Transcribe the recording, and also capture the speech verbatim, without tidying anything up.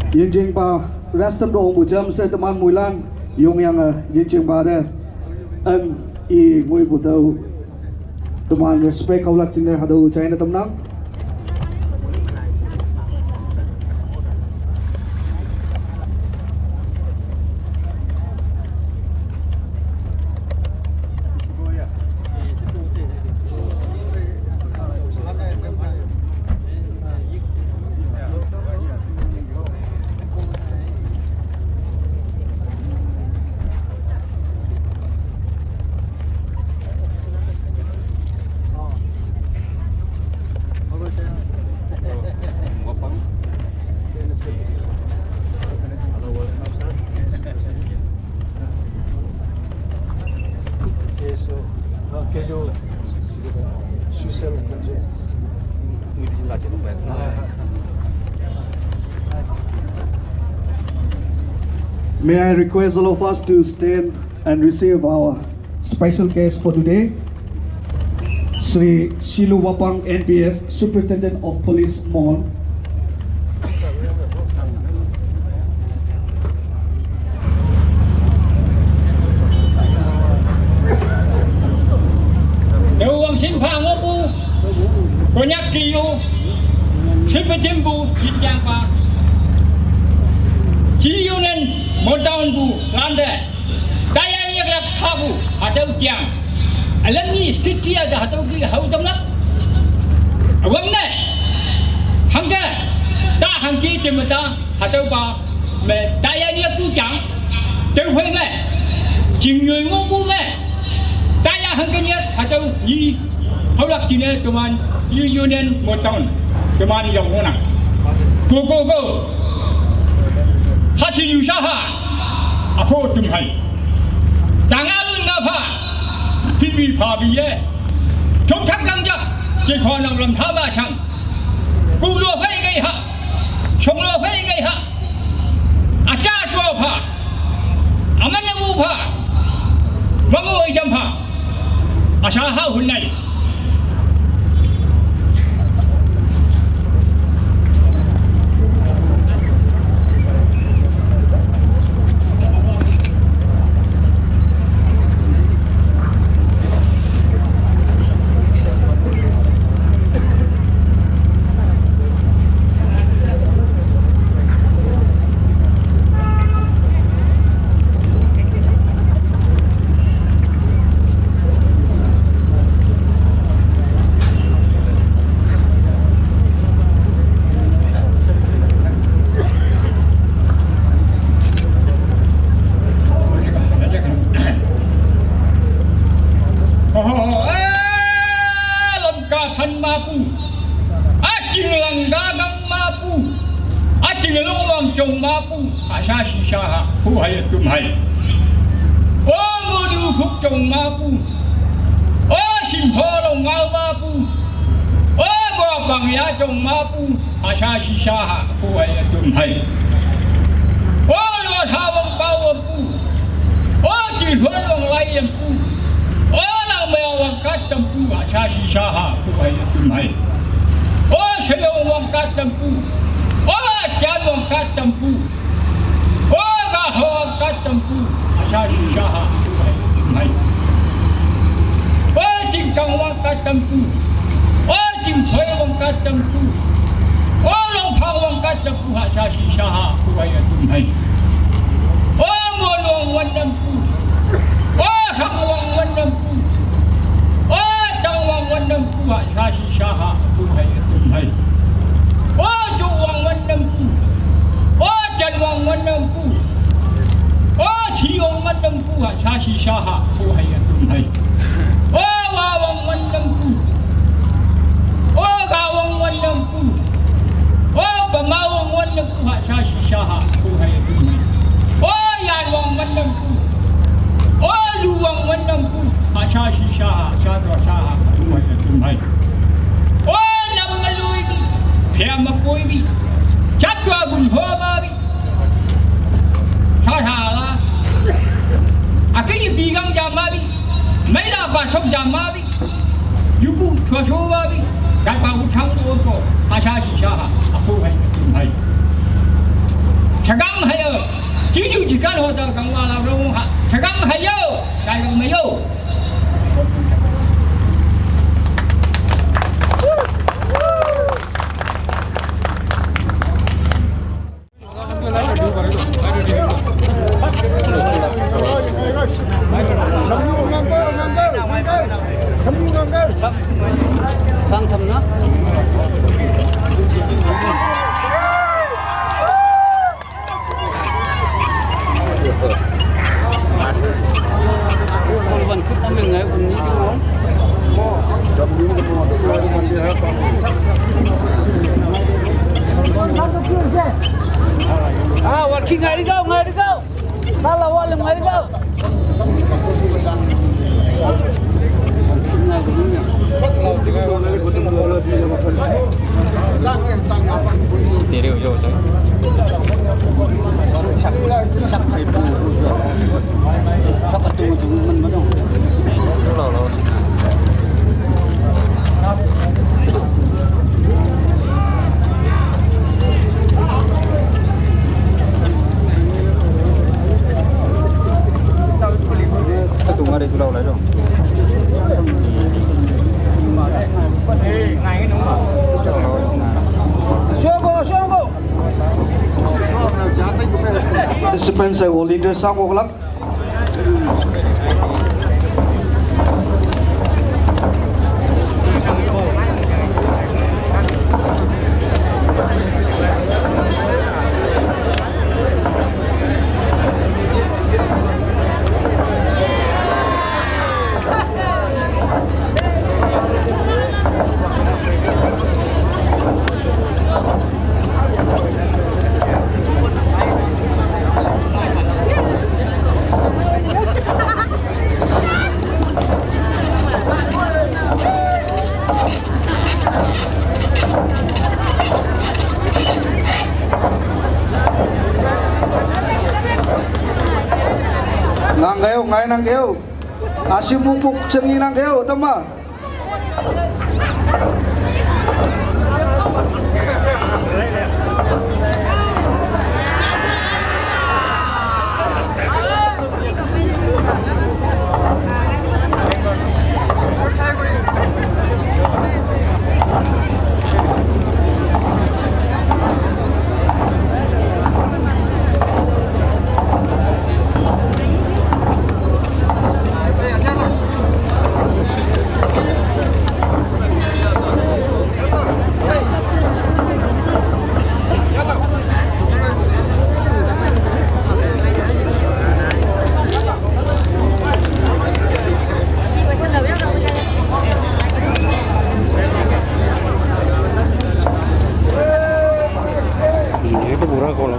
Yingjing pa rest and roll bu jam se teman muilan yong yang, eh, yingjing pa de. An i ngui bu tau teman respect kau lak cine hadau China tamnang. May I request all of us to stand and receive our special guest for today, Shri Shilu Wapang, N P S, Superintendent of Police, Mon. Dewang simpang obu, konyak kiyu, sipetimbu, jitiang pa. Kiyu nen, modaun bu, lande. Taya nyak lak sabu, hatau tiang. Alam ni skit kia da hatau ki hau tamnak. Awang ne. Hangke. Ta hangki temata, hatau ba. Me taya nyak tu tiang. Teu phai me. Jing nyoi ngong bu me. Taya hangke nyak, hatau ni. Haulak cine teman, yu union moton. Teman yang monang. Go, go, go. Hati yu saha. Apo tum hai. Tangalun ngapa. Pipi pa biye. Chok chak gang jak. Ke kho nang lam tha ba chang. Ku lo phai gai ha. Chong lo phai gai ha. Acha chua pha. Aman na mu pha. Bang oi jam pha. Acha ha hun nai. Oho, eh, lom ka phan mapu. Aching lang gagang mapu. Aching long wang chong mapu. Asa sisa ha. Hu hai tum hai. O mudu khuk chong mapu. O sim pho long ngau mapu. O go bang ya chong mapu. Asa sisa ha. Hu hai tum hai. O lo tha wang pau wang pu. O chi huan wang lai yam pu. O lau mèo wang kat tam pu. Asa sisa ha. Hu hai tum hai. O shelo wang kat tam pu. O chan wang kat tam pu. O ga ho wang kat tam pu. Asa sisa ha. Hu hai tum hai. O ching kang wang kat tam pu. O ching thoi wang kat tam pu. O long phang wang kat tam pu. Asa sisa ha. Hu hai tum hai. O mo long wan tam pu. O thang wang wan tam pu. O tang wang wan tam pu. Asa sisa ha. Hu hai tum hai. O ju wang wan tam pu. O jan wang wan tam pu. O chi wang wan tam pu. Asa sisa ha. Hu hai tum hai. O wa wang wan tam pu. O ga wang wan tam pu. O pa ma wang wan tam pu. Asa sisa ha. Hu hai tum hai. O yan wang wan tam pu. O lu wang wan tam pu. Asa sisa ha. Sa to sa ha. Hu hai tum hai. O nam ma lui bi. Phia ma poi bi. Chat wa gun ho ma bi. Tha tha la. A ke yi bi gang jam ma bi. Mai la ba chok jam ma bi. Yu bu chua chua ma bi. Gat ba u chang do ko. Asa sisa ha. A hu hai tum hai. Kang wa la rong ha, chagam ha yo, kai rong me yo. Sang tham na. Kon ban khut na min ngai kon ni ti mo. Ah, working ngai di kau, ngai di kau. Tala wale ngai di kau. Stereo yo sa. Participants, I will lead the song of love. Nang kayo, ngai nang kayo. Asi mukmuk cengi nang kayo, tema. Ini itu murah kalau.